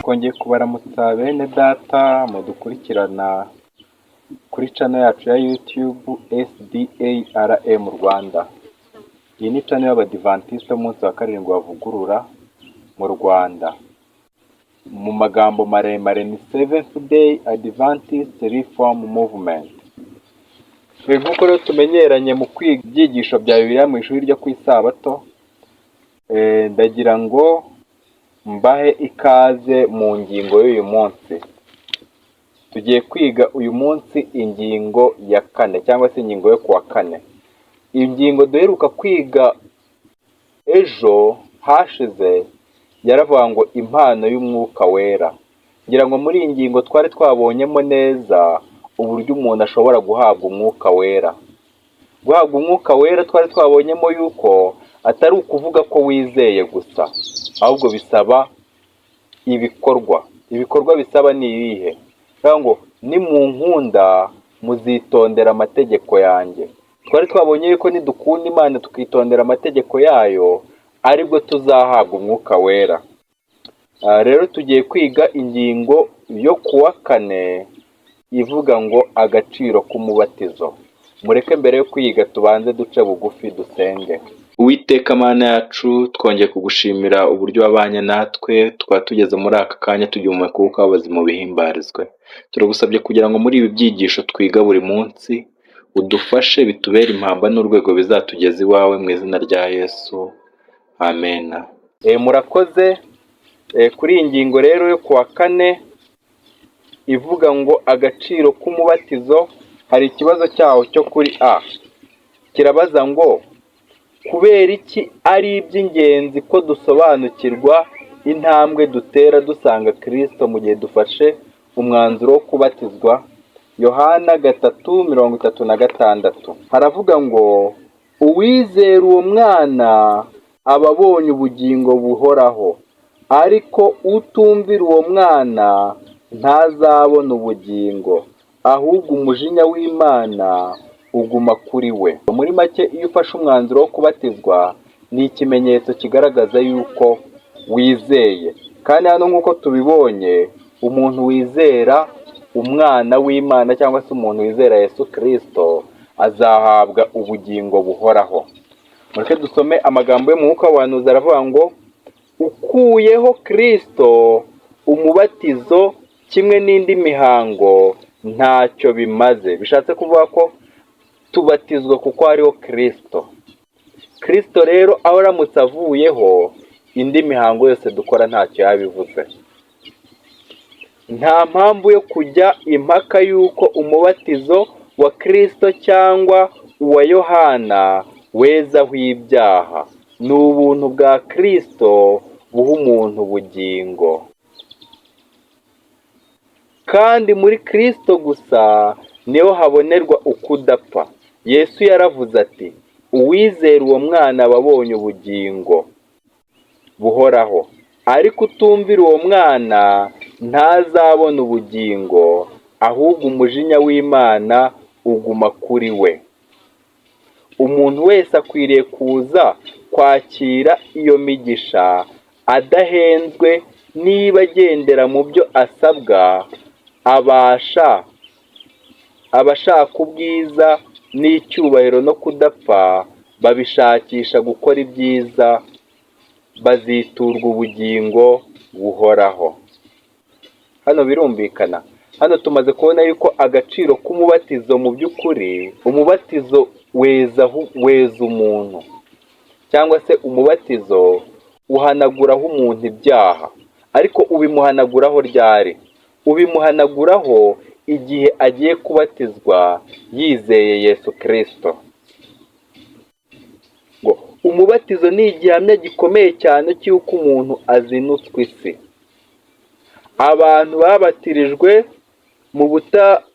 Twongeye kubaramutsa bene data mudukurikirana kuri channel yacu ya YouTube SDARM Rwanda. Iyi ni channel y'Abadivantisite b'umunsi wa karindwi bavugurura mu Rwanda. Mu magambo maremare ni Seventh Day Adventist Reform Movement. Nk'uko rero tumenyeranye mu kwiga ibyigisho bya Bibiliya mu ishuri ryo ku Isabato, ndagira ngo mbahe ikaze mu ngingo y'uyu munsi. Tugiye kwiga uyu munsi ingingo ya kane cyangwa se ingingo yo kuwa kane. Ingingo duheruka kwiga ejo hashize yaravuga ngo impano y'Umwuka Wera. Ngira ngo muri iyi ngingo twari twabonyemo neza uburyo umuntu ashobora guhabwa Umwuka Wera. Guhabwa Umwuka Wera twari twabonyemo yuko atari ukuvuga ko wizeye gusa, ahubwo bisaba ibikorwa. Ibikorwa bisaba ni ibihe? Bivuga ngo nimunkunda muzitondera amategeko yanjye. Twari twabonye yuko nidukunda Imana tukitondera amategeko yayo, aribwo tuzahabwa Umwuka Wera. Rero tugiye kwiga ingingo yo kuwa kane ivuga ngo agaciro k'umubatizo. Mureke mbere yo kwiga tubanze duce bugufi dusenge. Uwiteka Mana yacu, twongeye kugushimira uburyo wabanye natwe, tukaba tugeze muri aka kanya tugihumeka umwuka w'abazima bihimbarizwe. Turagusabye kugira ngo muri ibi byigisho twiga buri munsi, udufashe bitubere impamba n'urwego bizatugeza iwawe mu izina rya Yesu. Amena. Murakoze. Kuri iyi ngingo rero yo kuwa kane ivuga ngo agaciro k'umubatizo, hari ikibazo cyaho cyo kuri A kirabaza ngo kubera iki ari iby'ingenzi ko dusobanukirwa intambwe dutera dusanga Kristo mu gihe dufashe umwanzuro wo kubatizwa? Yohana 3:36 haravuga ngo uwizera uwo mwana aba abonye ubugingo buhoraho, ariko utumvira uwo mwana ntazabona ubugingo, ahubwo umujinya w'Imana uguma kuri we. Muri make, iyo ufashe umwanzuro wo kubatizwa ni ikimenyetso kigaragaza yuko wizeye. Kandi hano nk'uko tubibonye, umuntu wizera umwana w'Imana cyangwa se umuntu wizera Yesu Kirisito azahabwa ubugingo buhoraho. Mureke dusome amagambo y'umwuka w'ubuhanuzi, aravuga ngo ukuyeho Kirisito, umubatizo kimwe n'indi mihango ntacyo bimaze. Bishatse kuvuga ko tubatizwa kuko hariho Kirisito. Kirisito rero aho aramutse avuyeho, indi mihango yose dukora ntacyo yaba ivuze. Nta mpamvu yo kujya impaka y'uko umubatizo wa Kirisito cyangwa uwa Yohana wezaho ibyaha. Ni ubuntu bwa Kirisito buha umuntu ubugingo. Kandi muri Kirisito gusa niho habonerwa ukudapfa. Yesu yaravuze ati uwizera uwo mwana aba abonye ubugingo buhoraho, ariko utumvira uwo mwana ntazabona ubugingo, ahubwo umujinya w'Imana uguma kuri we. Umuntu wese akwiriye kuza kwakira iyo migisha adahenzwe. Niba agendera mu byo asabwa, abasha abashaka ubwiza n'icyubahiro no kudapfa babishakisha gukora ibyiza, baziturwa ubugingo buhoraho. Hano birumvikana. Hano tumaze kubona yuko agaciro k'umubatizo, mu by'ukuri umubatizo weza, weza umuntu, cyangwa se umubatizo uhanaguraho umuntu ibyaha. Ariko ubimuhanaguraho ryari? Ubimuhanaguraho igihe agiye kubatizwa yizeye Yesu Kirisito. Ngo umubatizo ni igihamya gikomeye cyane cy'uko umuntu azinutswe isi. Abantu babatirijwe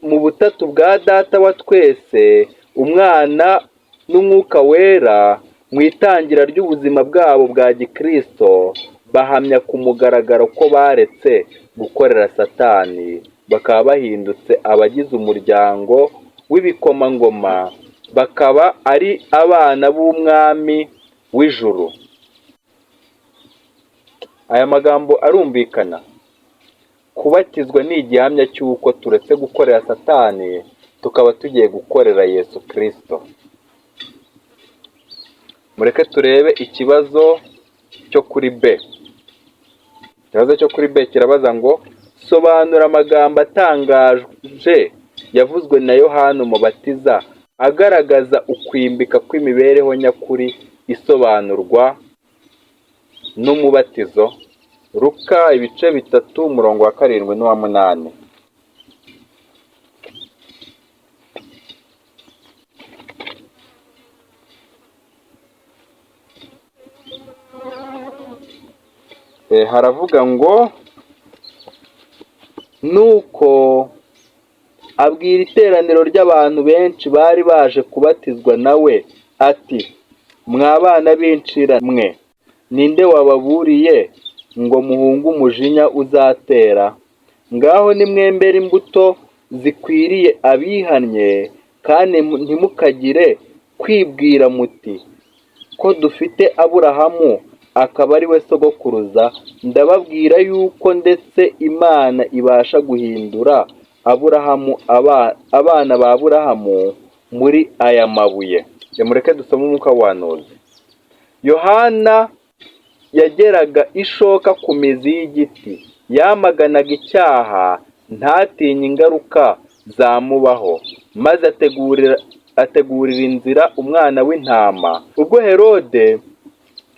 mu butatu bwa Data wa twese, Umwana n'Umwuka Wera, mu itangira ry'ubuzima bwabo bwa gikirisito, bahamya ku mugaragaro ko baretse gukorera Satani, bakaba bahindutse abagize umuryango w'ibikomangoma, bakaba ari abana b'Umwami w'ijuru. Aya magambo arumvikana. Kubatizwa ni igihamya cy'uko turetse gukorera Satani tukaba tugiye gukorera Yesu Kristo. Mureke turebe ikibazo cyo kuri B. Ikibazo cyo kuri B kirabaza ngo sobanura amagambo atangaje yavuzwe na Yohana Umubatiza agaragaza ukwimbika kw'imibereho nyakuri isobanurwa n'umubatizo. Luka ibice 3 umurongo wa 7 n'uwa 8. Haravuga ngo nuko abwira iteraniro ry'abantu benshi bari baje kubatizwa nawe ati mwa bana b'incira mwe, ninde wababuriye ngo muhunge umujinya uzatera? Ngaho nimwembere imbuto zikwiriye abihannye, kandi ntimukagire kwibwira muti ko dufite Aburahamu akaba ari we sogokuruza. Ndababwira yuko ndetse Imana ibasha guhindura Aburahamu abana ba Aburahamu muri aya mabuye. Mureke dusome umwuka w'ubuhanuzi. Yohana yageraga ishoka ku mizi y'igiti, yamaganaga icyaha ntatinye ingaruka zamubaho, maze ategurira inzira umwana w'intama. Ubwo Herode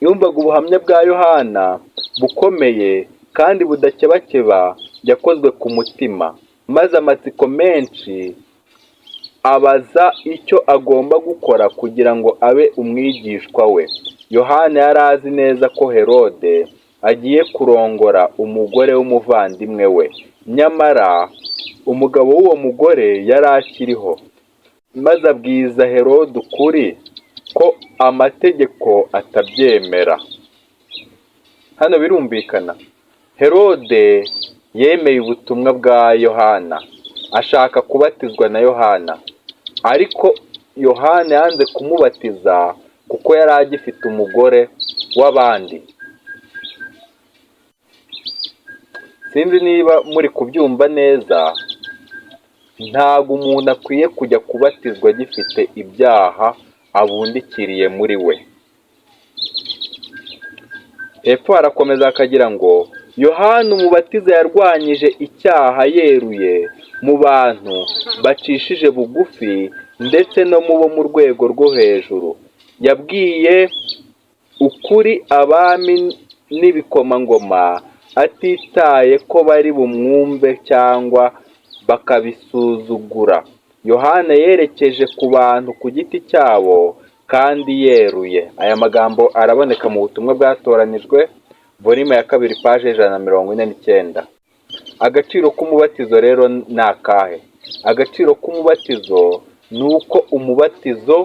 yumvaga ubuhamya bwa Yohana bukomeye kandi budakebakeba, yakozwe ku mutima, maze amatsiko menshi abaza icyo agomba gukora kugira ngo abe umwigishwa we. Yohana yari azi neza ko Herode agiye kurongora umugore w'umuvandimwe we, nyamara umugabo w'uwo mugore yari akiriho, maze abwiza Herode ukuri ko amategeko atabyemera. Hano birumvikana, Herode yemeye ubutumwa bwa Yohana, ashaka kubatizwa na Yohana, ariko Yohana yanze kumubatiza kuko yari agifite umugore w'abandi. Sinzi niba muri kubyumva neza, ntabwo umuntu akwiye kujya kubatizwa agifite ibyaha abundikiriye muri we. Hepfo harakomeza akagira ngo Yohana Umubatiza yarwanyije icyaha yeruye mu bantu bacishije bugufi ndetse no mu bo mu rwego rwo hejuru. Yabwiye ukuri abami n'ibikomangoma atitaye ko bari bumwumve cyangwa bakabisuzugura. Yohana yerekeje ku bantu ku giti cyabo kandi yeruye. Aya magambo araboneka mu butumwa bwatoranijwe, volume ya 2 page 149. Agaciro k'umubatizo rero ni akahe? Agaciro k'umubatizo ni uko umubatizo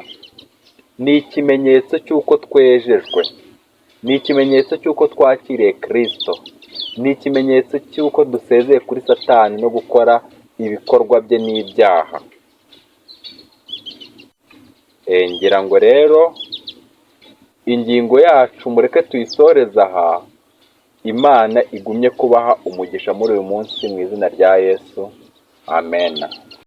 ni ikimenyetso cy'uko twejejwe, ni ikimenyetso cy'uko twakiriye Kristo, ni ikimenyetso cy'uko dusezeye kuri Satani no gukora ibikorwa bye n'ibyaha. Ngira ngo rero ingingo yacu mureke tuyisoreze aha. Imana igumye kubaha umugisha muri uyu munsi mu izina rya Yesu, amen.